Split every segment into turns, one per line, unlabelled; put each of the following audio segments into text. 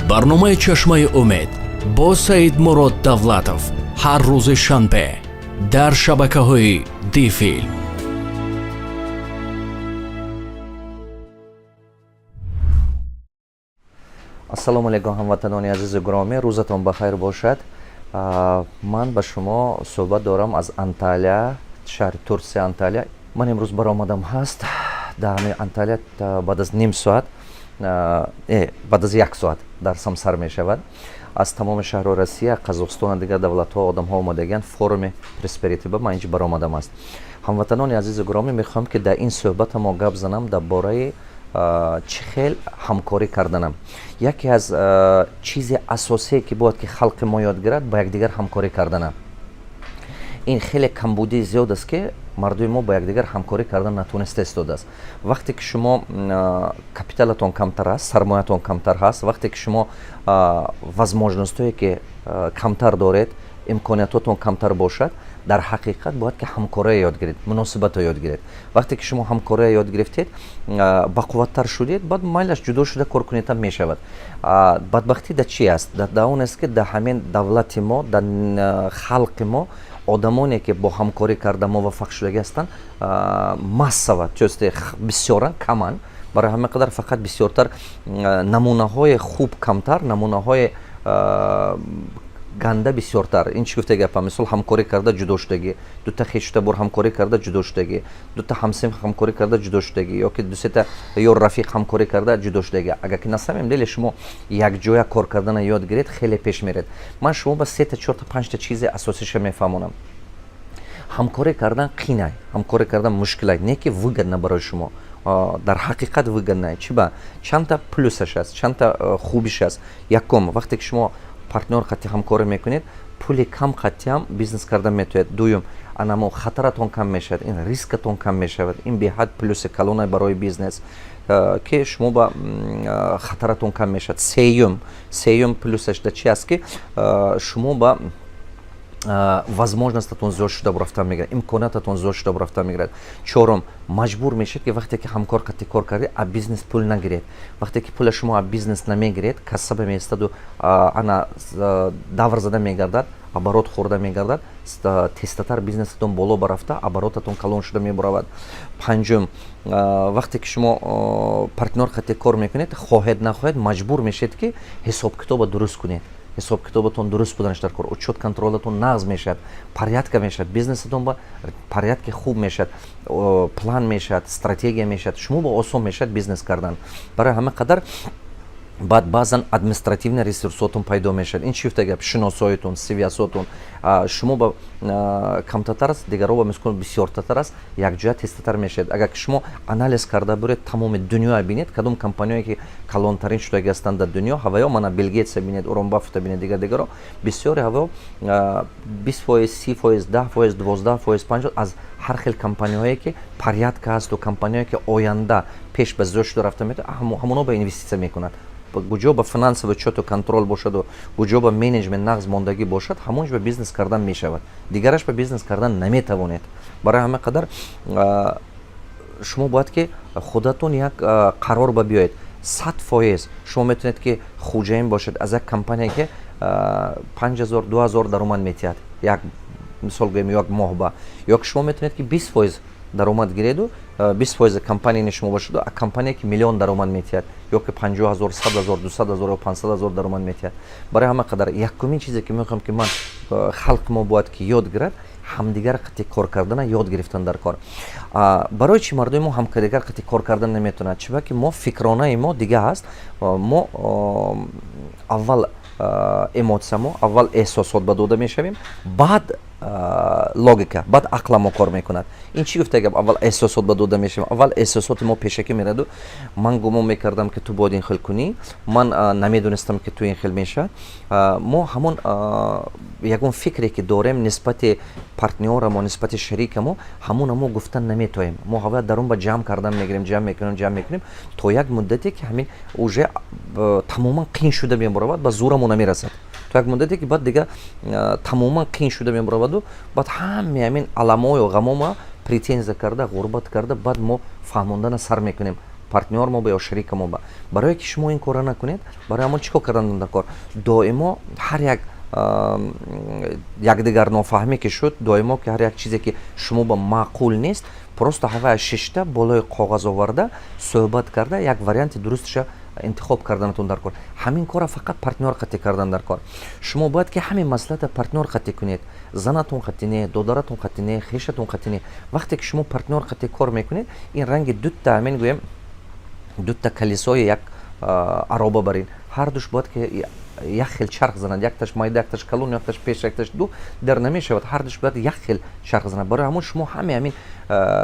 Барномаи «Чашмаи умед» бо Саидмурод Давлатов ҳар рӯзи шанбе дар шабакаҳои Дифилм.
Ассалому алайкум, ҳамватанони азизу гиромӣ, рӯзатон ба хайр бошад. Ман ба шумо суҳбат дорам аз Анталия, шаҳри Турсия, Анталия. Ман имрӯз баромадам ҳаст дар ҳамин Анталия, баъд аз ним соат, баъд аз як соат дарсам сар мешавад. Аз тамоми шаҳрҳои Россия, Қазоқистон, дигар давлатҳо одамҳо омадагианд форуми Просперити ба ман инҷа баромадам аст. Ҳамватанони азизу гиромӣ, мехоҳам, ки дар ин суҳбата мо гап занам дар бораи чӣ хел ҳамкорӣ карданам. Яке аз чизи асосие, ки бояд ки халқи мо ёд гирад, ба якдигар ҳамкорӣ карданам. Ин хеле камбудии зиёд аст, ки мардуми мо ба якдигар ҳамкорӣ кардан натониста истодааст. Вақте ки шумо капиталатон камтар аст, сармоятон камтар ҳаст, вақте ки шумо возможностҳое ки камтар доред, имкониятотон камтар бошад, дар ҳақиқат бояд ки ҳамкория ёд гиред, муносибатро ёд гиред. Вақте ки шумо ҳамкория ёд гирифтед, бақувваттар шудед, баъд майлаш ҷудо шуда кор кунедам мешавад. Бадбахтӣ дар чи аст? Дар он аст, ки дар ҳамин давлати мо, дар халқи мо одамоне, ки бо ҳамкорӣ карда муваффақ шудагӣ ҳастанд, массово, то есть бисёран, каманд. Барои ҳамин қадар фақат бисёртар намунаҳои хуб камтар, намунаҳои ганда бисёртар. Ин чӣ гуфта гапа? Мисол, ҳамкорӣ карда ҷудо шудагӣ, дута хештабор ҳамкорӣ карда ҷудо шудагӣ, дута ҳамсинф ҳамкорӣ карда ҷудо шудагӣ ё ки дусета ё рафиқ ҳамкорӣ карда ҷудо шудагӣ. Агар ки на самом деле шумо якҷоя кор кардана ёд гиред, хеле пеш меред. Ман шумо ба сета, чорта, панҷта чизи асосиша мефаҳмонам. Ҳамкорӣ кардан қинай, ҳамкорӣ кардан мушкилай, не ки выгодно барои шумо, дар ҳақиқат выгодно. Чи ба? Чандта плюсаш аст, чандта хубиш аст. Якум, вақте ки шумо партнёр қатъи ҳамкорӣ мекунед, пули кам қатъиам бизнес карда метавонед. Дуюм, анамо хатаратон кам мешавад, ин рискатон кам мешавад. Ин беҳад плюси калона барои бизнес, ки шумо ба хатаратон кам мешавад. Сеюм плюсаш дар чи аст, ки шумо ба возможностатон зиёд шуда рафта мегирад, имкониятатон зиёд шуда рафта мегирад. Чорум, маҷбур мешед, ки вақте ки ҳамкор қатъи кор кардед, а бизнес пул нагиред. Вақте ки пула шумо а бизнес намегиред, кассаба меистаду ана давр зада мегардад, оборот хӯрда мегардад, тезтатар бизнесатон боло барафта, оборотатон калон шуда мебаравад. Панҷум, вақте ки шумо партнёр қатъи кор мекунед, хоҳед нахоҳед, маҷбур мешед, ки ҳисобкитоба дуруст кунед. Ҳисобкитобатон дуруст буданаш дар кор, учёт контролатон нағз мешавад, порядка мешавад, бизнесатон ба порядки хуб мешавад, план мешавад, стратегия мешавад, шумо ба осон мешавад бизнес кардан. Барои ҳама қадар баъд баъзан административный ресурсотон пайдо мешавад. Ин чӣ гуфта гап? Шиносоитон, связотон шумо ба камтатар аст, дигарро ба мискун бисёртатар аст, якҷоя тезтатар мешавад. Агар ки шумо анализ карда буред, тамоми дунёя бинед, кадом компанияе ки калонтарин шудаги ҳастанд дар дунё, ҳаваё мана Билл Гейтса бинед, Уоррен Баффета бинед, дигар дигаро, бисёре ҳаво 20%, 30%, 10%, 12%, 5 аз ҳар хел компанияҳое, ки порядка ҳасту компанияое, ки оянда пеш ба зиёд шуда рафта метавонад, ҳамоно ба инвеститсия мекунад. Куҷо ба финансовый учёту контроль бошаду куҷо ба менеҷмент нағз мондагӣ бошад, ҳамон ҷо ба бизнес кардан мешавад, дигараш ба бизнес кардан наметавонед. Барои ҳама қадар шумо бояд ки худатон як қарор ба биёед. 100% шумо метавонед, ки хуҷаин бошед аз як компания, ки 5000, 2000 даромад метиҳад, як мисол гӯем, як моҳ ба, ё ки шумо метавонед, ки 20% даромад гиреду 20% компанияни шумо бошаду а компания, ки миллион даромад метиҳад, ё ки 50 000, 100 000, 200 000 ё 500 000 даромад метиҳад. Барои ҳама қадар якумин чизе, ки мехоҳам, ки ман халқи мо бояд ки ёд гирад, ҳамдигар қатъи кор кардана ёд гирифтан дар кор. Барои чӣ мардуми мо ҳамкардигар қатъи кор кардан наметавонад? Чиба ки мо фикронаи мо дига ҳаст. Мо аввал эмоция, мо аввал эҳсосот ба дода мешавем, баъд логика, баъд ақла мо кор мекунад. Ин чӣ гуфта гап? Аввал эҳсосот ба дода мешавем, аввал эҳсосоти мо пешакӣ мераду: ман гумон мекардам, ки ту бояд ин хел кунӣ, ман намедонистам, ки ту ин хел мешавад. Мо ҳамон ягон фикре, ки дорем нисбати партнёрамо, нисбати шарикамо, ҳамона мо гуфтан наметоем. Мо ҳавоя дар он ба ҷамъ кардан мегирем, ҷамъ мекунем, ҷамъ мекунем, то як муддате, ки ҳамин уже тамоман қин шуда мебаравад, ба зӯрамо намерасад, то як муддате, ки баъд дига тамоман қин шуда мебараваду баъд ҳаме ҳамин аламою ғамома претензия карда, ғурбат карда, баъд мо фаҳмондана сар мекунем. Партнёр мо ба ё шарика мо ба. Барое ки шумо ин корро накунед, барои ҳамон чӣ кор кардан дар кор? Доимо ҳар як якдигар нофаҳмӣ ки шуд, доимо ки ҳар як чизе ки шумо ба маъқул нест, просто ҳавая шишта, болои коғаз оварда, суҳбат карда, як варианти дурусташа интихоб карданатон дар кор. Ҳамин корро фақат партнёр қатӣ кардан дар кор. Шумо бояд ки ҳамин маслиҳата партнёр қатӣ кунед, занатон қатӣ не, додаратон қатӣ не, хешатон қатӣ не. Вақте ки шумо партнёр қатӣ кор мекунед, ин ранги дутта, ҳамин гӯем, дутта колесои як ароба барин, ҳардуш бояд ки як хел чарх занад. Якташ майда, якташ калон, якташ пеш, якташ ду дар намешавад. Ҳардуш бояд як хел чарх занад. Барои ҳамон шумо ҳаме ҳамин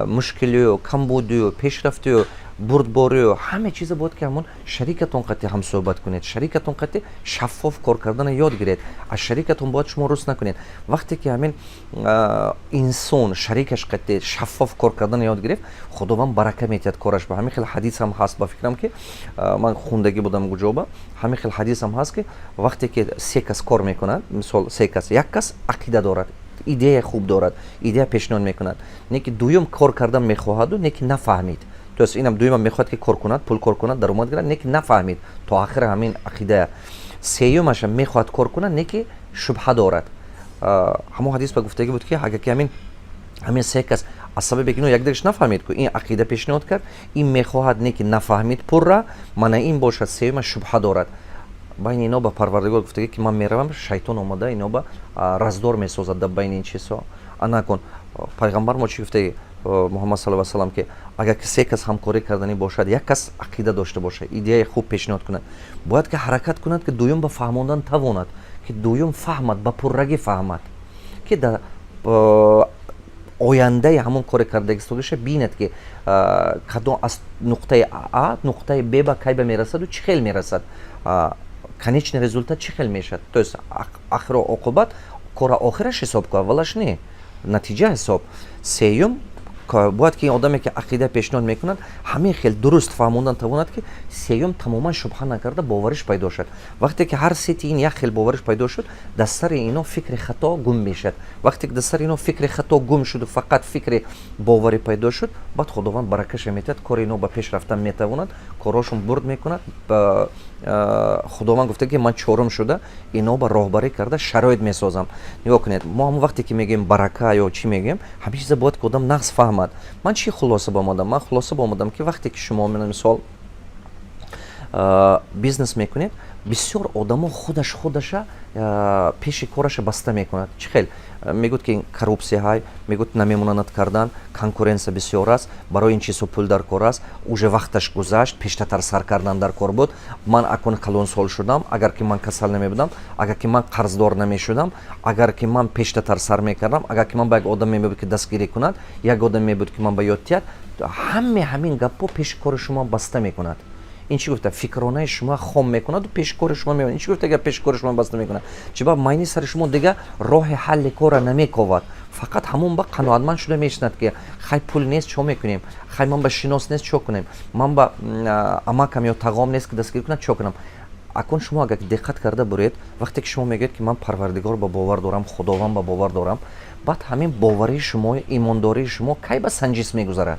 мушкилию, камбудию, пешрафтию, бурдборию, ҳаме чиза бояд ки ҳамон шарикатон қатӣ ҳамсӯҳбат кунед. Шарикатон қатӣ шаффоф кор кардана ёд гиред. Аз шарикатон бояд шумо рӯст накунед. Вақте ки ҳамин инсон шарикаш қатӣ шаффоф кор кардана ёд гирифт, Худованд барака метиҳад кораш ба. Ҳамин хел ҳадисам ҳаст, ба фикрам, ки ман хундагӣ будам гуҷоба. Ҳамин хел ҳадисам ҳаст, ки вақте ки се кас кор мекунад, мисол, се кас, як кас ақида дорад, идея хуб дорад, идея пешниҳод мекунад, не ки дуюм кор кардан мехоҳаду, не ки нафаҳмид. То есть инам дуюмам мехоҳад, ки кор кунад, пул кор кунад, даромад гирад, не ки нафаҳмид то охира ҳамин ақидая. Сеюмашам мехоҳад кор кунад, не ки шубҳа дорад. Ҳамон ҳадис ба гуфтагӣ буд, ки агар ки ҳамин се кас аз сабабе ки ино якдигарш нафаҳмид, ку ин ақида пешниҳод кард, ин мехоҳад, не ки нафаҳмид пурра, мана ин бошад, сеюмаш шубҳа дорад, байни ино ба Парвардигор гуфтагӣ, ки ман меравам, шайтон омада ино ба раздор месозад дар байни ин чизҳо. Анакун пайғамбар мо чӣ гуфтаги, Муҳаммад саллаллоҳу алайҳи васаллам, ки агар ки се кас ҳамкорӣ карданӣ бошад, як кас ақида дошта бошад, идеяи хуб пешниҳод кунад, бояд ки ҳаракат кунад, ки дуюм ба фаҳмондан тавонад, ки дуюм фаҳмад, ба пуррагӣ фаҳмад, ки дар ояндаи ҳамон коре кардагистогиша бинад, ки кадом аз нуқтаи А нуқтаи Б ба кай ба мерасаду чӣ хел мерасад, конечный результат чӣ хел мешавад. То есть ахиру оқубат кора охираш ҳисоб ку, аввалаш не, натиҷа ҳисоб. Сеюм бояд ки ин одаме, ки ақида пешниҳод мекунад, ҳамин хел дуруст фаҳмондан тавонад, ки сеюм тамоман шубҳа накарда бовариш пайдо шавад. Вақте ки ҳар сети ин як хел бовариш пайдо шуд, дар сари ино фикри хато гум мешавад. Вақте ки дар сари ино фикри хато гум шуду фақат фикри боварӣ пайдо шуд, баъд Худованд баракаша метиҳад, кори ино ба пеш рафтан метавонад, корҳошон бурд мекунад. Худованд гуфта, ки ман чорум шуда ино ба роҳбарӣ карда шароит месозам. Нигоҳ кунед, мо ҳамон вақте ки мегӯем барака ё чӣ мегӯем, ҳамин чиза бояд ки одам нағз фаҳмад. Ман чӣ хулоса ба омадам? Ман хулоса ба омадам, ки вақте ки шумо, мисол, бизнес мекунед, бисёр одамо худаш худаша пеши кораша баста мекунад. Чӣ хел? Мегӯяд, ки коррупсия ҳай, мегӯяд, намемонанад кардан, конкуренция бисёр аст, барои ин чизҳо пул дар кор аст, уже вақташ гузашт, пештатар сар кардан дар кор буд, ман акун калонсол шудам, агар ки ман касал намебудам, агар ки ман қарздор намешудам, агар ки ман пештатар сар мекардам, агар ки ман ба як одам мебуд, ки дастгирӣ кунад, як одам мебуд, ки ман ба ёд тиҳад. Ҳаме ҳамин гапҳо пеши кори шумо баста мекунад. Ин чӣ гуфта? Фикронаи шумо хом мекунаду пеши кори шумо меояд. Ин чӣ гуфта, агар пеши кори шумо баста мекунад? Чиба майни сари шумо дига роҳи ҳалли кора намековад, фақат ҳамон ба қаноатманд шуда мешинад, ки хай, пул нест, чо мекунем, хай, ман ба шинос нест, чо кунем, ман ба амакам ё тағом нест, ки дастгирӣ кунад, чо кунам? Акун шумо агар диққат карда буред, вақте ки шумо мегӯед, ки ман Парвардигор ба бовар дорам, Худованд ба бовар дорам, баъд ҳамин боварии шумо, имондории шумо кай ба санҷиш мегузарад?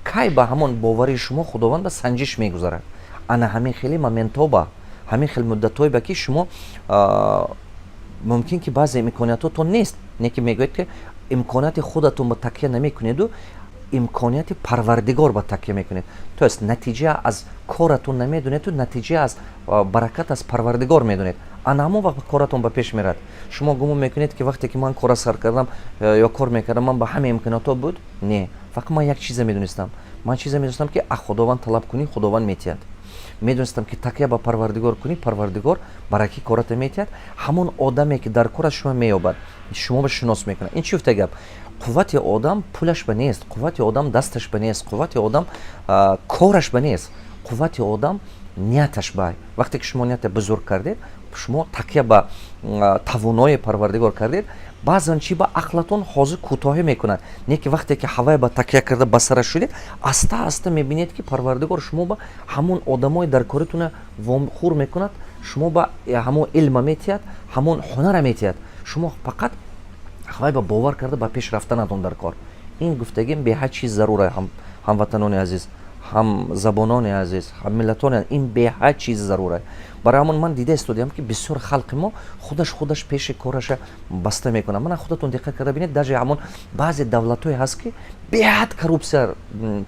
Кай ба ҳамон боварии шумо Худованд ба санҷиш мегузарад? Ана ҳамин хели моментҳо ба, ҳамин хел муддатҳое ба, ки шумо мумкин ки баъзе имкониятотон нест, не ки мегӯед, ки имконияти худатон ба такя намекунеду имконияти Парвардигор ба такя мекунед. То есть натиҷа аз коратон намедонеду натиҷа аз баракат аз Парвардигор медонед. Ана ҳамон вақт коратон ба пеш мерад. Шумо гумон мекунед, ки вақте ки ман кора сар кардам ё кор мекардам, ман ба ҳама имкониятҳо буд? Не, фақат ман як чиза медонистам. Ман чиза медонистам, ки аз Худованд талаб кунӣ, Худованд метиҳад. Медонистам, ки такя ба Парвардигор кунӣ, Парвардигор бараки кората метиҳад. Ҳамон одаме, ки дар кор аст, шумо меёбад, шумо ба шинос мекунад. Ин чӣ гуфта гап? Қуввати одам пулаш ба нест, қуввати одам дасташ ба нест, қуввати одам кораш ба нест, қуввати одам нияташ ба. Вақте ки шумо нията бузург кардед, шумо такя ба тавонои Парвардигор кардед, баъзан чӣ ба ақлатон ҳозир кӯтоҳӣ мекунад, не ки вақте ки ҳавай ба такя карда ба сара шудед, аста аста мебинед, ки Парвардигор шумо ба ҳамон одамои дар коритона вомхӯр мекунад, шумо ба ҳамон илма метиҳад, ҳамон ҳунара метиҳад. Шумо фақат ҳавай ба бовар карда ба пеш рафтанатон дар кор. Ин гуфтагим беҳад чиз зарура, ҳамватанони азиз. Ҳамзабонони азиз, ҳаммиллатони, ин беҳад чизи зарур. Барои ҳамон ман дида истодиам, ки бисёр халқи мо худаш пеши кораша баста мекунад. Мана, худатон диққат карда бинед, даже ҳамон баъзе давлатҳое ҳаст, ки беҳад коррупсия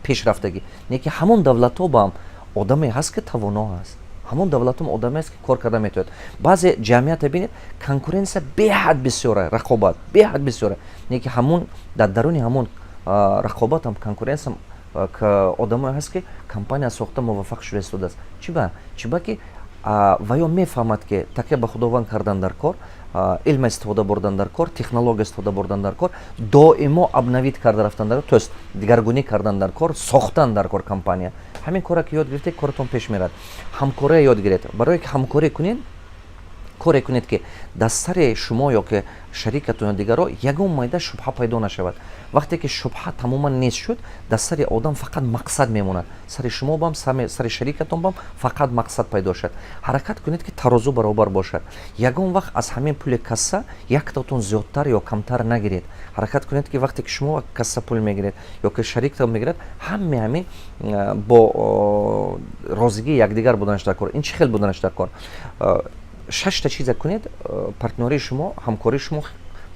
пешрафтагӣ, не ки ҳамон давлатҳо ба ҳам одаме ҳаст, ки тавоно ҳаст, ҳамон давлатҳо одаме аст, ки кор карда метавонад. Баъзе ҷамъията бинед, конкуренсия беҳад бисёра, рақобат беҳад бисёра, не ки ҳамон дар даруни ҳамон рақобатам, конкуренсиям одамое ҳаст, ки компания сохта, муваффақ шуда истодааст. Чиба? Чиба ки ва ё мефаҳмад, ки такя ба Худованд кардан дар кор, илм истифода бурдан дар кор, технология истифода бурдан дар кор, доимо обновить карда рафтан дар, то есть дигаргунӣ кардан дар кор, сохтан дар кор компания. Ҳамин кора ки ёд гирифтед, коратон пеш мерад. Ҳамкория ёд гиред. Барое ки ҳамкорӣ кунед, коре кунед, ки дар сари шумо ё ки шарикатон ё дигаро ягон майда шубҳа пайдо нашавад. Вақте ки шубҳа тамоман нест шуд, дар сари одам фақат мақсад мемонад. Сари шумо бам, сари шарикатон бам фақат мақсад пайдо шавад. Ҳаракат кунед, ки тарозу баробар бошад. Ягон вақт аз ҳамин пули касса яктатон зиёдтар ё камтар нагиред. Ҳаракат кунед, ки вақте ки шумо касса пул мегиред ё ки шариктон мегирад, ҳаме ҳамин бо розигии якдигар буданаш дар кор. Ин чӣ хел буданаш дар кор? Шашта чиза кунед, партнёрии шумо, ҳамкории шумо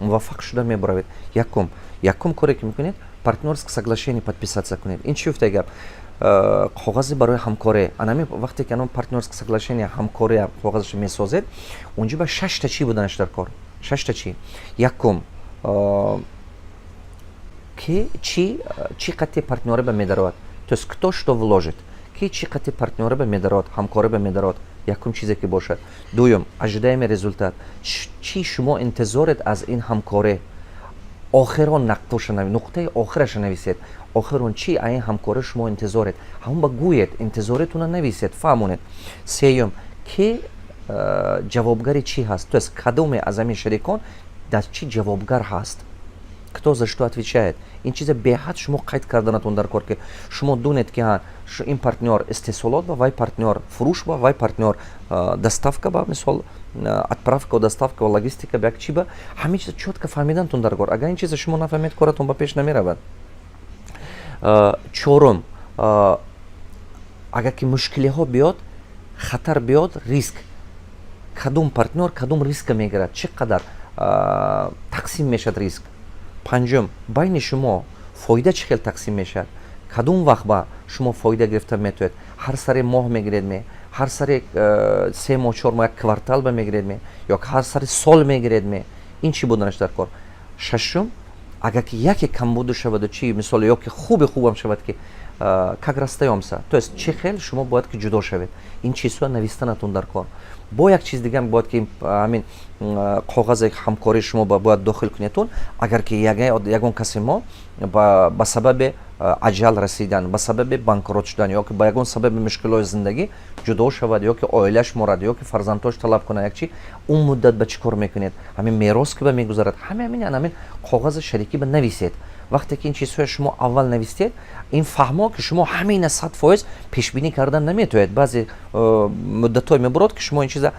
муваффақ шуда мебаравед. Якум коре ки мекунед, партнёрск соглашение подписаться кунед. Ин чӣ гуфта гап? Коғазе барои ҳамкорӣ. Анами вақте ки анон партнёрск соглашение, ҳамкория коғазашо месозед, унҷо ба шашта чӣ буданаш дар кор? Шашта чӣ. Якум, ки чӣ қати партнёре ба медаровад, то есть кто что вложит, ки чӣ қати партнёре ба медаровад, ҳамкорӣ ба медаровад, якум чизе ки бошад. Дуюм, ожидаемый результат, чӣ шумо интизоред аз ин ҳамкорӣ. Охирон нақтоша, нуқтаи охираша нависед. Охирон чӣ а ин ҳамкорӣ шумо интизоред, ҳамон ба гӯед, интизоретона нависед, фаҳмонед. Сеюм, ки ҷавобгари чӣ ҳаст, то есть кадоме аз ҳамин шарикон дар чӣ ҷавобгар ҳаст, кто за что отвечает. Ин чиза беҳад шумо қайд карданатон дар кор, ки шумо донед, ки ин партнёр истеҳсолот ба, вай партнёр фурӯш ба, вай партнёр доставка ба, мисол, отправка, доставка, логистика ба, як чи ба. Ҳамин чиза чётко фаҳмидантон дар кор. Агар ин чиза шумо нафаҳмед, коратон ба пеш намеравад. Чорум, агар ки мушкилиҳо биёд, хатар биёд, риск, кадом партнёр кадом риска мегирад, чӣ қадар тақсим мешавад риск. Панҷум, байни шумо фоида чӣ хел тақсим мешавад, кадом вақт ба шумо фоида гирифта метавонед: ҳар сари моҳ мегиред ме, ҳар сари 3 моҳ, 4 моҳ, як квартал ба мегиред ме ё ҳар сари сол мегиред ме? Ин чӣ буданаш дар кор. Шашум, агар ки яке камбуду шаваду чи, мисол, ё ки хуби хубам шавад, ки как расстаёмся, то есть чӣ хел шумо бояд ки ҷудо шавед. Ин чизҳоя навистанатон дар кор. Бо як чиз дигам бояд ки ҳамин коғазе ҳамкории шумо бояд дохил кунедтон: агар ки ягон касе мо ба сабаби аҷал расидан, ба сабаби банкрот шудан ё ки ба ягон сабаби мушкилои зиндагӣ ҷудо шавад, ё ки оилаш морад, ё ки фарзандҳош талаб кунад як чи, он муддат ба чӣ кор мекунед, ҳамин мерос ки ба мегузарад, ҳамин коғази шарикӣ ба нависед. Вақте ки ин чизҳоя шумо аввал навистед, ин фаҳмо, ки шумо ҳамина 100% пешбинӣ кардан наметавонед. Баъзе муддатҳое мебурад, ки шумо ин чиза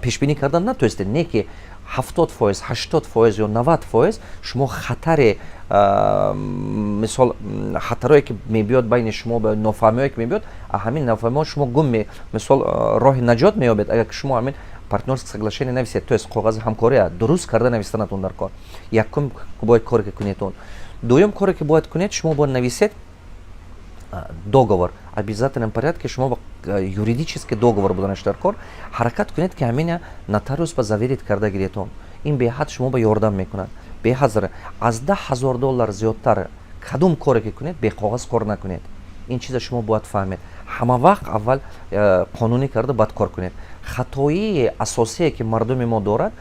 пешбинӣ кардан натавонистед, не ки 70%, 80% ё 90% шумо хатаре, мисол, хатарое ки мебиёд байни шумо, нофаҳмиҳое ки мебиёд, ҳамин нофаҳмиҳо шумо гум, мисол, роҳи наҷот меёбед, агар ки шумо ҳамин партнёрско соглашение нависед, то есть коғази ҳамкория дуруст карда навистанатон дар кор. Якум бояд коре ки кунедон. Дуюм коре ки бояд кунед, шумо бояд нависед договор обязательном порядке. Шумо юридический договор буданаш дар кор. Ҳаракат кунед, ки ҳамина нотариус ба заверить карда гиретон. Ин беҳад шумо ба ёрдам мекунад, беҳад зара. Аз 10 000 доллар зиёдтар кадом коре ки кунед, беқоғаз кор накунед. Ин чиза шумо бояд фаҳмед. Ҳама вақт аввал қонунӣ карда, баъд кор кунед. Хатоии асосие ки мардуми мо дорад: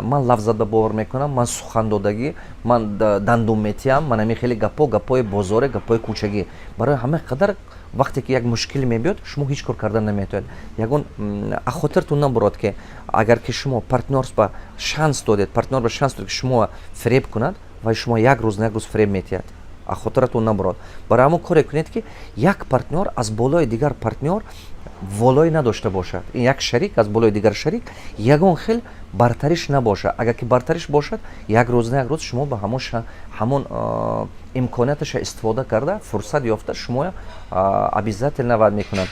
ман лафз зада бовар мекунам, ман сухан додагӣ, ман дандум метиҳам, ман ҳамин хеле гапҳо, гапҳои бозоре, гапҳои кӯчагӣ. Барои ҳама қадар вақте ки як мушкил мебиёд, шумо ҳеҷ кор карда наметавонед. Ягон ахотиртон набурад, ки агар ки шумо партнёрс ба шанс додед, партнёр ба шанс додед, ки шумо фиреб кунад, вай шумо як рӯз на як рӯз фиреб метиҳад. Ахотиратон набурад. Барои ҳамон коре кунед, ки як партнёр аз болои дигар партнёр. Волоӣ надошта бошад. Ин як шарик аз болои дигар шарик ягон хел бартариш набошад. Агар ки бартариш бошад, як рӯз на як рӯз шумо ба ҳамон имконияташа истифода карда, фурсат ёфта, шумоя обязательно ваъд мекунад,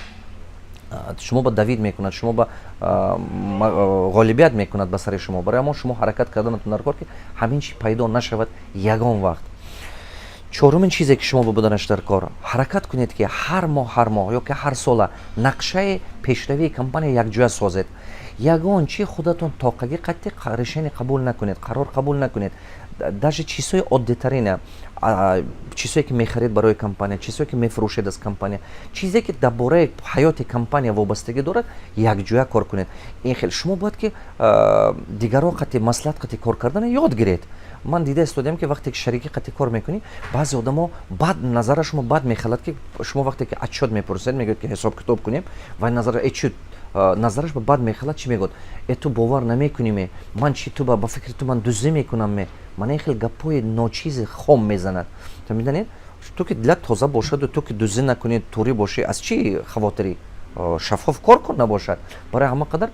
шумо ба давить мекунад, шумо ба ғолибият мекунад ба сари шумо. Барои ҳамон шумо ҳаракат карданатон дар кор, ки ҳамин чи пайдо нашавад ягон вақт. Чорумин чизе, ки шумо буданаш дар кор: ҳаракат кунед, ки ҳар моҳ ё ки ҳар сола нақшаи пешравии компания якҷоя созед. Ягон чи худатон тоқагӣ қатъи решение қабул накунед, қарор қабул накунед. Даже чизҳои оддитарина, чизҳое ки мехаред барои компания, чизҳое ки мефурӯшед аз компания, чизе ки дар бораи ҳаёти компания вобастагӣ дорад, якҷоя кор кунед. Ин хел шумо бояд ки дигарон қатъи маслиҳат қатъи кор кардана ёд гиред. Ман дида истодиам, ки вақте ки шарикӣ қатъи кор мекунӣ, баъзе одамо бад назара шумо бад мехалад, ки шумо вақте ки отчёт мепурсед, мегӯяд, ки ҳисоб китоб кунем, вай назара э чӣ назараш ба бад мехалад. Чӣ мегӯяд? Э, ту бовар намекунӣ ме? Ман чи, ту ба фикри ту ман дуздӣ мекунам ме? Мана ин хел гапҳои ночизи хом мезанад. То медонед, ту ки дилат тоза бошаду ту ки дуздӣ накунӣ, турӣ бошӣ, аз чӣ хавотирӣ? Шаффоф кор кун набошад. Барои ҳама қадар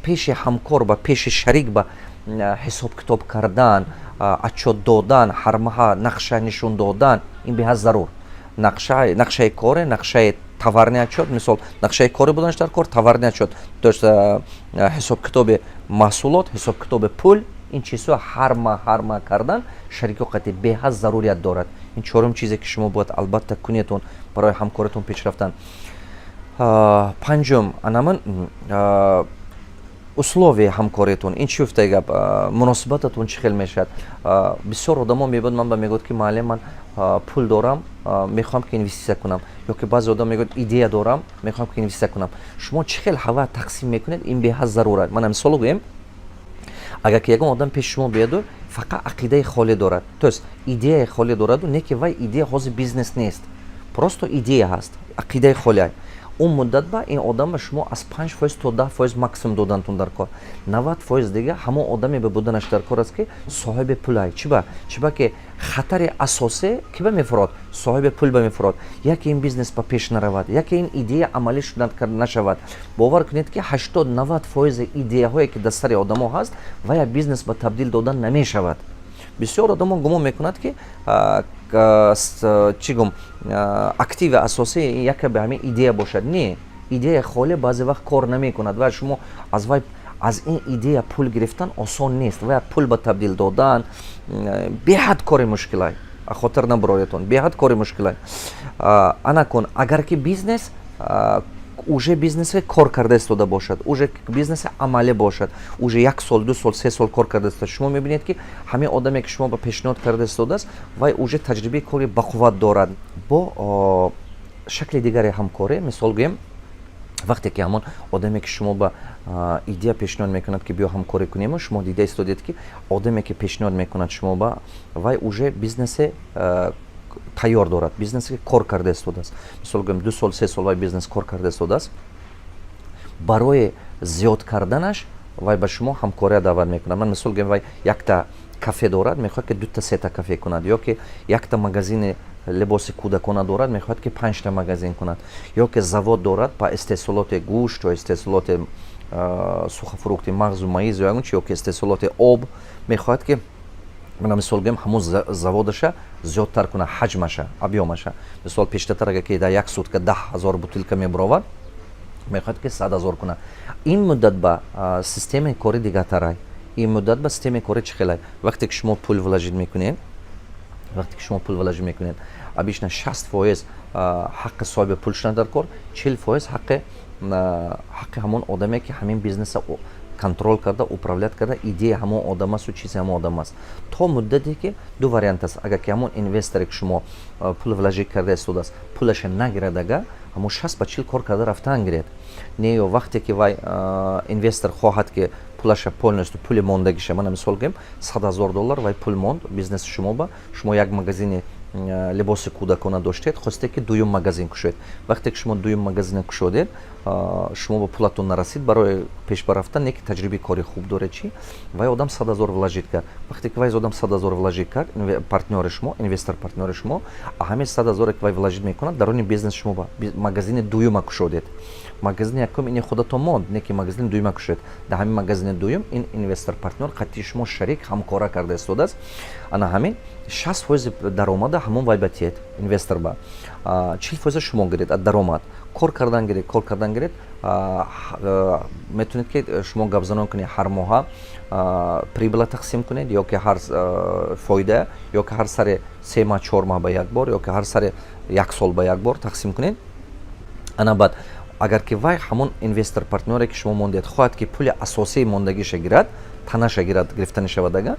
пеши ҳамкор ба, пеши шарик ба ҳисоб китоб кардан, отчёт додан, ҳармаҳа нақша нишон додан, ин беҳад зарур. Нақшаи коре, нақшаи товарный отчёт, мисол, нақшаи кори буданаш дар кор, товарный отчёт, то есть ҳисобкитоби маҳсулот, ҳисобкитоби пул, ин чизҳо ҳар маҳ кардан шарико қатъи беҳад зарурият дорад. Ин чорум чизе, ки шумо бояд албатта кунедон барои ҳамкоритон пеш рафтан. Панҷум, анаман условияи ҳамкориятон. Ин чӣ гуфтаи гап? Муносибататон чӣ хел мешавад? Бисёр одамо мебояд ман ба мегӯяд, ки муаллим, ман пул дорам, мехоҳам, ки инвеститсия кунам, ё ки баъзе одам мегӯяд, идея дорам, мехоҳам, ки инвеститсия кунам. Шумо чӣ хел ҳава тақсим мекунед, ин беҳад зарур аст. Мана мисоло гӯем: агар ки ягон одам пеши шумо биёяду фақат ақидаи холӣ дорад, то есть идеяи холӣ дораду, не ки вай идея ҳозир бизнес нест, просто идея ҳаст, ақидаи холӣ, он муддат ба ин одам ба шумо аз 5% то 10% максимум додантун дар кор. 90% дига ҳамон одаме ба буданаш дар кор аст, ки соҳиби пулай. Чиба? Чиба ки хатари асосӣ ки ба мефурод? Соҳиби пул ба мефурод. Яке ин бизнес ба пеш наравад, яке ин идея амалӣ нашавад. Бовар кунед, ки 80-90% идеяҳое, ки дар сари одамо ҳаст, вая бизнес ба табдил додан намешавад. Бисёр одамо гумон мекунад, ки чӣ гум, активи асосӣ яке ба ҳамин идея бошад. Не, идея холӣ баъзе вақт кор намекунад ва шумо аз вай, аз ин идея пул гирифтан осон нест. Ва пул ба табдил додан беҳад кори мушкилай, хотир набароятон, беҳад кори мушкилай. Ана кун, агар ки бизнес уже бизнесе кор карда истода бошад, уже бизнесе амалӣ бошад, уже як сол, 2 сол, 3 сол кор карда истода, шумо мебинед, ки ҳамин одаме, ки шумо ба пешниҳод карда истодааст, вай уже таҷрибаи кори бақувват дорад. Бо шакли дигари ҳамкорӣ, мисол гӯем, вақте ки ҳамон одаме, ки шумо ба идея пешниҳод мекунад, ки биё ҳамкорӣ кунему, шумо дида истодед, ки одаме, ки пешниҳод мекунад шумо ба, вай уже бизнесе тайёр дорад, бизнесе кор карда истодааст, мисол гӯем, 2 сол, 3 сол вай бизнес кор карда истодааст, барои зиёд карданаш вай ба шумо ҳамкория даъват мекунад. Ман мисол гӯем, вай якта кафе дорад, мехоҳад, ки дута, сета кафе кунад, ё ки якта магазини либоси кӯдакона дорад, мехоҳад, ки панҷта магазин кунад, ё ки завод дорад па истеҳсолоти гӯшт ё истеҳсолоти сухофрукти, мағзу маиз ё ягон чи, ё ки истеҳсолоти об, мехоҳад, ки мана мисол гӯем, ҳамон заводаша зиёдтар кунад, ҳаҷмаша, объёмаша. Мисол, пештартар агар ки дар як сутка 10 000 бутылка мебуровад, мехоҳад, ки 100 000 кунад. Ин муддат ба системаи кори дигартарай. Ин муддат ба системаи кори чӣ хелай? Вақте ки шумо пул вложить мекунед, вақте ки шумо пул вложить мекунед, обычно 60% ҳаққи соҳиби пул шудан дар кор, 40% ҳаққи ҳамон одаме, ки ҳамин бизнеса контроль карда, управлять карда, идея ҳамон одам асту чизи ҳамон одам аст. То муддате ки ду вариант аст: агар ки ҳамон инвесторе, ки шумо пул вложить карда истодааст, пулаша нагирад, ага ҳамон 60 ба 40 кор карда рафтан гиред. Не, ё вақте ки вай инвестор хоҳад, ки пулаша полностью, пули мондагиша, мана мисол гӯем, 100 000 доллар вай пул монд бизнеси шумо ба, шумо як магазини либоси кӯдакона доштед, хостед, ки дуюм магазин кушоед. Вақте ки шумо дуюм магазина кушодед, шумо ба пулатон нарасид барои пешба рафтан, не ки таҷрибаи кори хуб доред, чӣ, вай одам 100 000 вложить кард. Вақте ки вай одам 100 000 вложить кард, партнёри шумо, инвестор партнёри шумо, ҳамин 100 000-е, ки вай вложить мекунад, дар они бизнес шумо ба магазини дуюма кушодед. Магазини якум ини худатон монд, не ки магазини дуюма кушед. Дар ҳамин магазини дуюм ин инвестор партнёр қатъи шумо шарик, ҳамкора карда истодааст. Ана ҳамин 60% даромада ҳамон вай ба тиед, инвестор ба, 40% шумо гиред аз даромад. Кор кардан гиред, кор кардан гиред. Метавонед, ки шумо гапзанон кунед, ҳар моҳа прибыла тақсим кунед, ё ки ҳар фоида, ё ки ҳар сари 3 моҳ, 4 моҳ ба як бор, ё ки ҳар сари як сол ба як бор тақсим кунед. Ана баъд, агар ки вай, ҳамон инвестор партнёре, ки шумо мондед, хоҳад, ки пули асосии мондагиша гирад, танаша гирад, гирифта нашавад, ага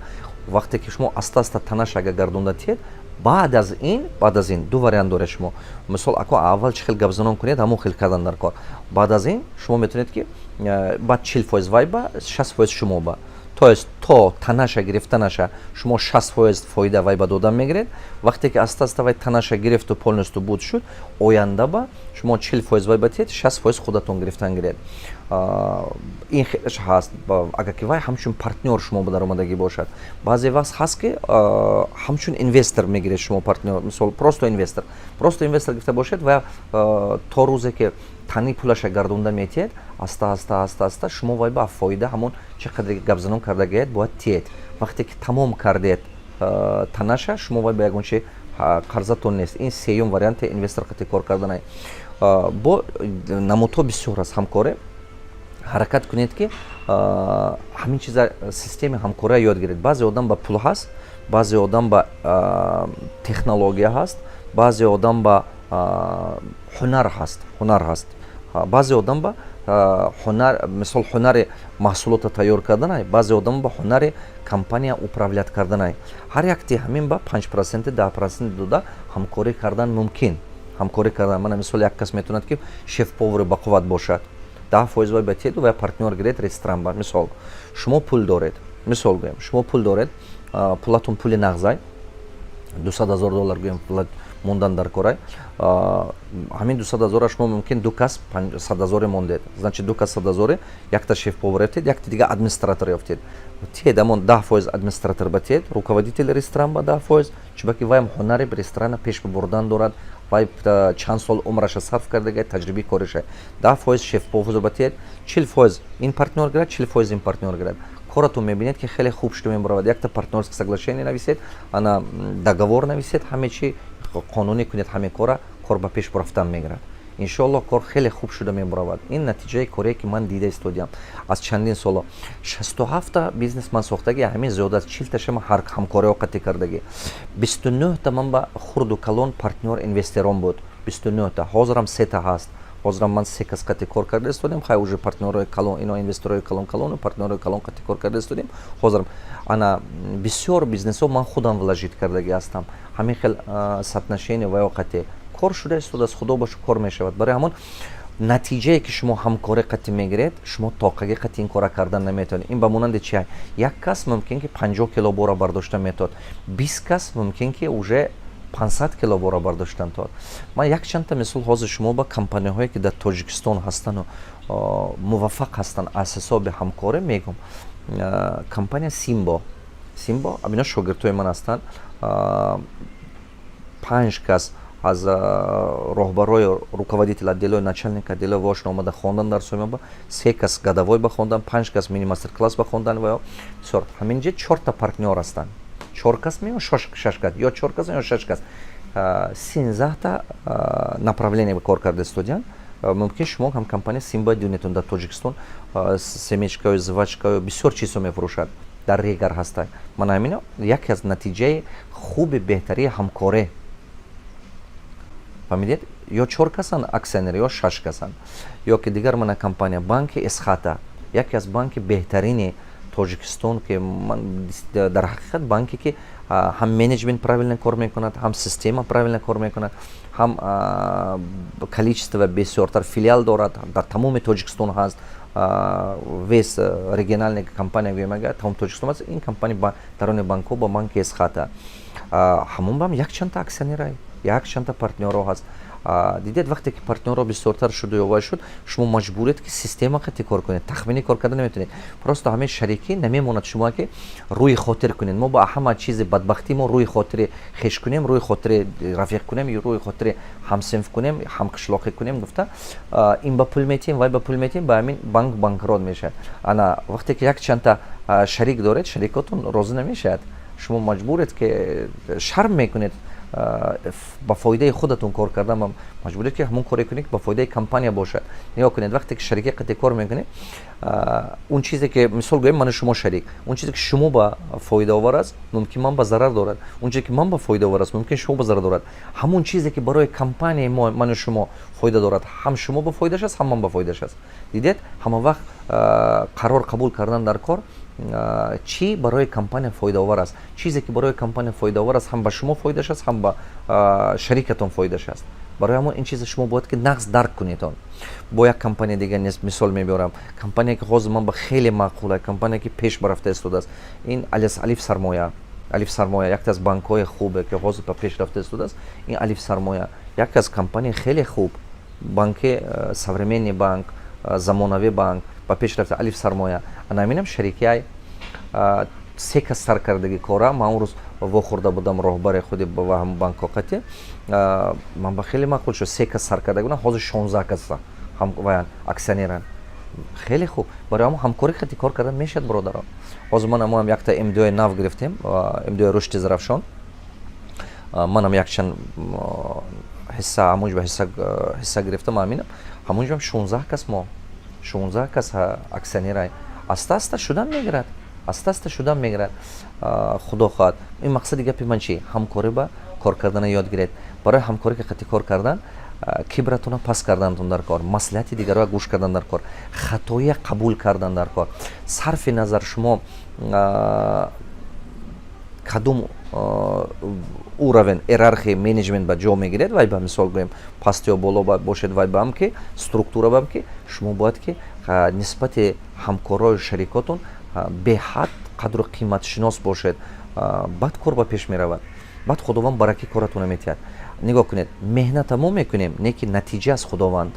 вақте ки шумо аста аста танаша ага гардонда тиед, баъд аз ин ду вариант доред шумо. Мисол, ако аввал чӣ хел гапзанон кунед, ҳамон хел кардан дар кор. Баъд аз ин шумо метавонед, ки баъд 40% вай ба, 60% шумо ба, то есть то танаша гирифтанаша шумо 60% фоида вай ба додан мегиред. Вақте ки аста аста вай танаша гирифту полностью буд шуд, оянда ба шумо 40% вай ба тиед, 60% худатон гирифтан гиред. Ин хелаш ҳаст, агар ки вай ҳамчун партнёр шумо ба даромадагӣ бошад. Баъзе вақт ҳаст, ки ҳамчун инвестор мегиред шумо партнёр. Мисол, просто инвестор гирифта бошед ва то рӯзе ки тани пулаша гардонда метиҳед, аста аста, аста аста шумо вай ба фоида ҳамон чӣ қадре гапзанон кардагиед бояд тиед. Вақте ки тамом кардед танаша, шумо вай ба ягон чи қарзатон нест. Ин сеюм варианти инвестор қати кор карданай. Бо намудҳо бисёр аст ҳамкорӣ. Ҳаракат кунед, ки ҳамин чиза, системаи ҳамкория ёд гиред. Баъзе одам ба пул ҳаст, баъзе одам ба технология ҳаст, баъзе одам ба ҳунар ҳаст, баъзе одам ба ҳунар, мисол, ҳунари маҳсулотро тайёр карданай, баъзе одам ба ҳунари компания управлять карданай. Ҳар якти ҳамин ба 5%, 10% дода ҳамкорӣ кардан мумкин. Ҳамкорӣ кардан, мана мисол, як кас метавонад, ки шеф-повари бақувват бошад, 10% вай ба тиеду вай партнёр гиред ресторан ба. Мисол, шумо пул доред, мисол гӯем, шумо пул доред, пулатон пули нағзай, 200 000 доллар гӯем, мондан дар корай. Ҳамин 200 000-а шумо мумкин ду кас 100 000-е мондед. Значит, ду кас 100 000-е, якта шеф повар ёфтед, якта дига администратор ёфтед, тиед. Ҳамон 10% администратор ба тиед, руководители ресторан ба 10%, чунки вайам ҳунари ресторана пеш бибурдан дорад, вай чанд сол умраша сарф кардага, таҷрибаи кориша. 10% шеф повар ба тиед, 40% ин партнёр гирад, 40% ин партнёр гирад. Коратон мебинед, ки хеле хуб шуда мебаравад. Якта партнёрское соглашение нависед, ана договор нависед, ҳаме чи қонунӣ кунед ҳаме кора, кор ба пеш рафтан мегирад. Иншоалло, кор хеле хуб шуда мебаравад. Ин натиҷаи коре, ки ман дида истодиам аз чандин соло. 67-та бизнес ман сохтагӣ, ҳамин зиёда аз 40-таша ман ҳамкориҳо қатъӣ кардагӣ. 29-та ман ба хурду калон партнёр инвесторон буд, 29-та. Ҳозирам сета ҳаст. Ҳозирам ман се кас қатъи кор карда истодем. Хай, уже партнёрои калон, ино инвесторои калон калону партнёрои калон қатъи кор карда истодем. Ҳозирам ана бисёр бизнесҳо ман худам вложить кардагӣ ҳастам. Ҳамин хел соотношение ва ё қатъи кор шуда истодааст. Худо бошу, кор мешавад. Барои ҳамон натиҷае, ки шумо ҳамкорӣ қатъи мегиред, шумо тоқагӣ қатъи ин кора кардан наметавонед. Ин ба монанди чи? Як кас мумкин ки 50 кило бора бардошта метавад, 20 кас мумкин ки уже 500 кило бора бардоштан тавад. Ман якчандта мисол ҳозир шумо ба компанияҳое, ки дар Тоҷикистон ҳастану муваффақ ҳастанд аз ҳисоби ҳамкорӣ, мегӯм. Компания Симбо. Симбо, ино шогирдҳои ман ҳастанд. Панҷ кас аз роҳбарои, руководитель отделои, начальник отделои вошон омада хондан дарсҳои ма. Се кас годовой ба хондан, панҷ кас мини мастер класс ба хондан. Ва бисёр ҳамин ҷо чорта партнёр ҳастанд. Чор кас ме ё шаш кас, ё чор кас, ё шаш кас, 13-та направление кор карда истодиянд. Мумкин шумо ҳам компания Симба дунетон. Дар Тоҷикистон семечкаю, жвачкаю, бисёр чизҳо мефурӯшад, дар Регар ҳастанд. Ман ҳамино яке аз натиҷаи хуби беҳтарии ҳамкорӣ. Фаҳмидед? Ё чор касанд акционер, ё шаш касанд, ё ки дигар. Мана компания банки Эсхата, яке аз банки беҳтарини Тоҷикистон, ки дар ҳақиқат банке, ки ҳам менеҷмент правильно кор мекунад, ҳам система правильно кор мекунад, ҳам количество бисёртар филиал дорад, дар тамоми Тоҷикистон ҳаст. Весь региональный компания гӯем агар, тамоми Тоҷикистон ҳаст ин компания. Дарони банкҳо ба банки Эсхата, ҳамон бам якчандта акционерай, якчандта партнёрҳо ҳаст. Дидед, вақте ки партнёрро бисёртар шуду ё вай шуд, шумо маҷбуред, ки система қати кор кунед, тахминӣ кор карда наметавонед. Просто ҳамин шарикӣ намемонад шумо, ки рӯи хотир кунед. Мо ба ҳама чизи бадбахтӣ, мо рӯи хотири хеш кунем, рӯи хотири рафиқ кунем ё рӯи хотири ҳамсинф кунем, ҳамқишлоқӣ кунем гуфта, ин ба пул метиҳем, вай ба пул метиҳем, ба ҳамин банк банкрот мешавад. Ана вақте ки якчандта шарик доред, шарикотон розӣ намешавад, шумо маҷбуред, ки шарм мекунед ба фоидаи худатон кор кардан, маҷбуред, ки ҳамон коре кунед, ки ба фоидаи компания бошад. Нигоҳ кунед, вақте ки шарики қати кор мекунед, он чизе ки, мисол гӯем, ману шумо шарик, он чизе ки шумо ба фоидаовар аст, мумкин ман ба зарар дорад, он чизе ки ман ба фоидаовар аст, мумкин шумо ба зарар дорад. Ҳамон чизе ки барои компанияи мо, ману шумо фоида дорад, ҳам шумо ба фоидаш аст, ҳам ман ба фоидаш аст. Дидед, ҳама вақт қарор қабул кардан дар кор, чӣ барои компания фоидаовар аст. Чизе ки барои компания фоидаовар аст, ҳам ба шумо фоидаш аст, ҳам ба шарикатон фоидаш аст. Барои ҳамон ин чиза шумо бояд ки нағз дарк кунедон. Бо як компания дига низ мисол мебиёрам, компания ки ҳозир ман ба хеле маъқула, компания ки пеш барафта истодааст, ин Алиф Сармоя. Алиф Сармоя якте аз банкҳои хубе, ки ҳозир ба пеш рафта истодааст. Ин Алиф Сармоя яке аз компанияи хеле хуб, банки современный банк, замонавӣ банк, ба пеш рафта Алиф Сармоя. Ана ҳаминам шарикиай, се кас сар кардаги кора. Ман он рӯз вохӯрда будам роҳбари худи ва ҳам банкоқати, ман ба хеле маъқул шуд. Се кас сар карда будам, ҳозир 16 каса ваян акционеранд. Хеле хуб. Барои ҳамон ҳамкорӣ хати кор кардан мешавад, бародаро. Ҳозир ман амоам якта МДОи нав гирифтем, МДОи Рушди Зарафшон. Манам якчанд ҳисса ҳамонҷо ҳисса гирифтам. Ҳаминам ҳамонҷоам 16 кас, мо 16 кас акционерай. Аста аста шудан мегирад, аста аста шудан мегирад, худо хоҳад. Ин мақсади гапи ман чи? Ҳамкорӣ ба кор кардана ёд гиред. Барои ҳамкорӣ ки қати кор кардан, кибратона паст кардантон дар кор, маслиҳати дигарро гӯш кардан дар кор, хатоия қабул кардан дар кор. Сарфи назар шумо кадом уровень иерархии менеҷмент ба ҷо мегиред, вай ба мисол гӯем, паст ё боло бошед, вай баам ки структура бам ки шумо бояд ки нисбати ҳамкорою шарикотон беҳад қадру қиматшинос бошед. Баъд кор ба пеш меравад, баъд Худованд бараки коратона метиҳад. Нигоҳ кунед, меҳната мо мекунем, не ки натиҷа аз Худованд.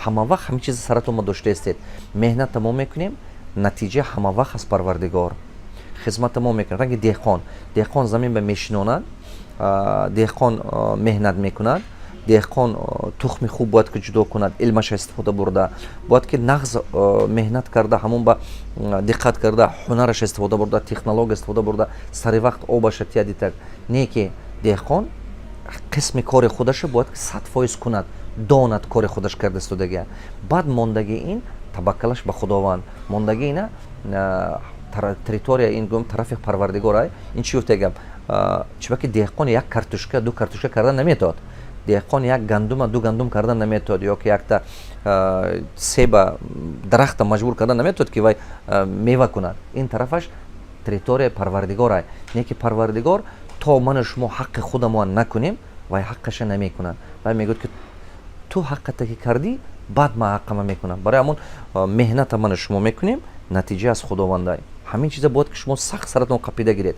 Ҳама вақт ҳамин чиза саратон ма дошта истед: меҳната мо мекунем, натиҷа ҳама вақт аз Парвардигор. Хизмата мо мекунем, ранги деҳқон. Деҳқон замин ба мешинонад, деҳқон меҳнат мекунад, деҳқон тухми хуб бояд ки ҷудо кунад, илмаша истифода бурда, бояд ки нағз меҳнат карда, ҳамон ба диққат карда, ҳунараша истифода бурда, технология истифода бурда, сари вақт обаша тияди. Так не ки деҳқон қисми кори худаша бояд ки 100% кунад, донад кори худаш карда истодагия. Баъд мондагӣ ин таваккалаш ба Худованд, мондагӣ ина территория, ин гӯм, тарафи Парвардигор. Ай ин чӣ гуфта гап? Чибаки деҳқон як картошка, ду картошка кардан наметавад, деҳқон як гандума, ду гандум кардан наметавад ё ки якта себа, дарахта маҷбур кардан наметавад, ки вай мева кунад. Ин тарафаш территорияи Парвардигор ай. Не ки Парвардигор то ману шумо ҳаққи худамон накунем, вай ҳаққаша намекунад. Вай мегӯяд, ки ту ҳаққата ки кардӣ, баъд ман ҳаққама мекунам. Барои ҳамон меҳната ману шумо мекунем, натиҷа аз Худовандай. Ҳамин чиза бояд ки шумо сахт саратон қапида гиред.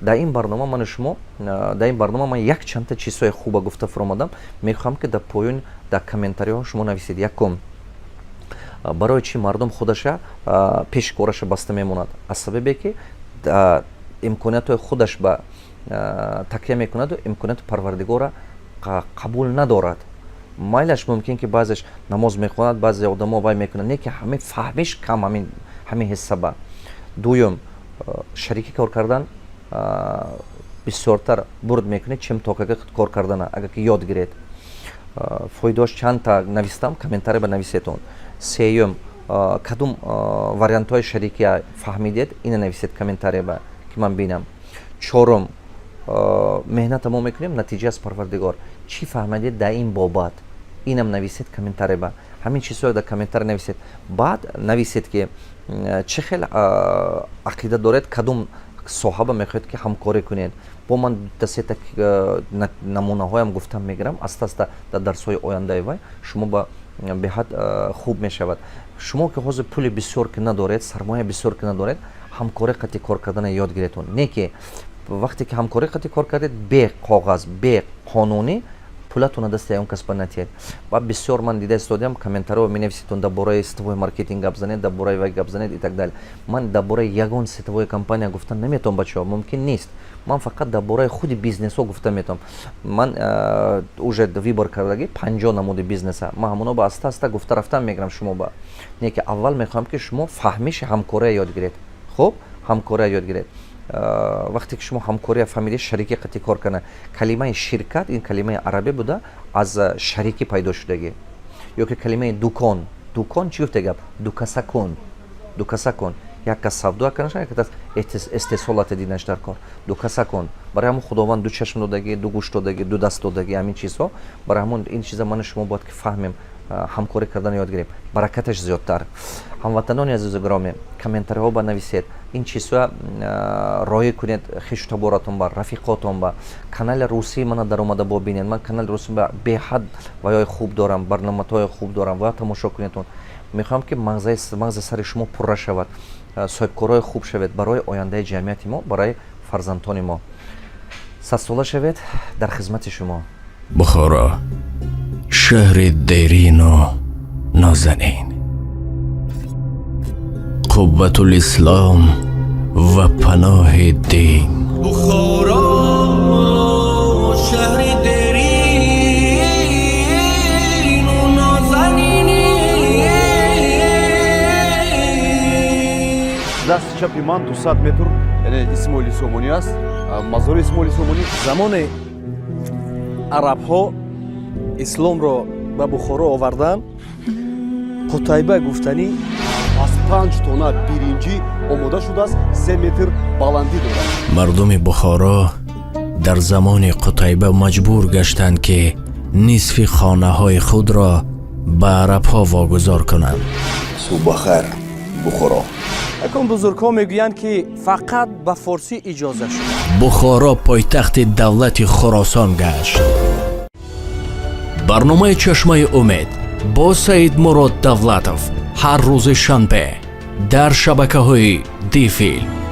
Дар ин барнома ману шумо, дар ин барнома ман якчандта чизҳои хуба гуфта фуромадам. Мехоҳам, ки дар поён, дар комментариҳо шумо нависед: якум, барои чӣ мардум худаша пеши кораша баста мемонад? Аз сабабе ки имкониятҳои худаш ба такя мекунаду имконияти Парвардигора қабул надорад. Майлаш, мумкин ки баъзеш намоз мехонад, баъзе одамо вай мекунад, не ки ҳамин фаҳмиш кам ҳамин ҳиссаба. Дуюм, шарикӣ кор кардан бисёртар бурд мекунед, чем токага кор кардана, агар ки ёд гиред. Фоидаош чандта навистам, комментарий ба нависетон. Сеюм, кадом вариантҳои шарикия фаҳмидед, ина нависед комментарий ба, ки ман бинам. Чорум, меҳната мо мекунем, натиҷа аз Парвардигор. Чӣ фаҳмидед дар ин бобат, инам нависед комментарий ба. Ҳамин чизҳоро дар комментарий нависед. Баъд нависед, ки чӣ хел ақида доред, кадом соҳаба мехоҳед, ки ҳамкорӣ кунед. Бо ман дасета намунаҳоям гуфтам мегирам аста аста дар дарсҳои ояндаи. Вай шумо ба беҳад хуб мешавад. Шумо ки ҳозир пули бисёр ки надоред, сармоя бисёр ки надоред, ҳамкорӣ қати кор кардана ёд гиретон. Не ки вақте ки ҳамкорӣ қати кор кардед, бе коғаз, бе қонунӣ пул Пулатона дасти ягон кас ба натиҳед. Ва бисёр ман дида истодиам, комментариҳо менависитон, дар бораи сетевой маркетинг гап занед, дар бораи вай гап занед и так далее. Ман дар бораи ягон сетевой компания гуфтан наметавонам, бачаҳо, мумкин нест. Ман фақат дар бораи худи бизнесҳо гуфта метавонам. Ман уже выбор кардагӣ 50 намуди бизнеса, ман ҳамоно ба аста аста гуфта рафтан мегирам шумо ба. Не ки аввал мехоҳам, ки шумо фаҳмиши ҳамкория ёд гиред. Хуб, ҳамкория ёд гиред. Вақте ки шумо ҳамкория фаҳмидед, шарикӣ қатъи кор кардан. Калимаи ширкат ин калимаи арабӣ буда, аз шарикӣ пайдо шудагӣ. Ё ки калимаи дукон. Дукон чӣ гуфта гап? Дукасакун, дукасакун. Як кас савдо кардан, як кас истеҳсолате диданаш дар кор. Дукасакун. Барои ҳамон Худованд ду чашм додагӣ, ду гӯш додагӣ, ду даст додагӣ, ҳамин чизҳо. Барои ҳамон ин чиза мани шумо бояд ки фаҳмем, ҳамкорӣ кардан ёд гирем, баракаташ зиёдтар. Ҳамватанони азизу гиромӣ, комментариҳо ба нависед, ин чизҳоя роӣ кунед хешу таборатон ба, рафиқотон ба. Канали русии мана даромада бобинед. Ман канали русӣ ба беҳад ваёи хуб дорам, барномаҳои хуб дорам ва тамошо кунедон. Мехоҳам, ки мағзи сари шумо пурра шавад, соҳибкорҳои хуб шавед барои ояндаи ҷамъияти мо, барои фарзандони мо. Садсола шавед, дар хизмати шумо.
Бухоро, шаҳри дерину нозанин, қувватулислом ва паноҳи дин.
Бухоро, шаҳри дерину нозанин.
Дасти чапи ман 200 метр, яъне Исмоили Сомонӣ аст, мазори Исмоили Сомонӣ.
Замоне арабҳо исломро ба Бухоро оварданд, Қутайба гуфтанӣ.
Аз 5 тона биринҷӣ омода шудааст, 3 метр баландӣ дорад.
Мардуми Бухоро дар замони Қутайба маҷбур гаштанд, ки нисфи хонаҳои худро ба арабҳо вогузор кунанд.
Субҳ бахайр, Бухоро!
Акун бузургҳо мегӯянд, ки фақат ба форсӣ иҷоза шуд.
Бухоро пойтахти давлати Хуросон гашт. Барномаи «Чашмаи умед» бо Саидмурод Давлатов ҳар рӯзи шанбе дар шабакаҳои Дифилм.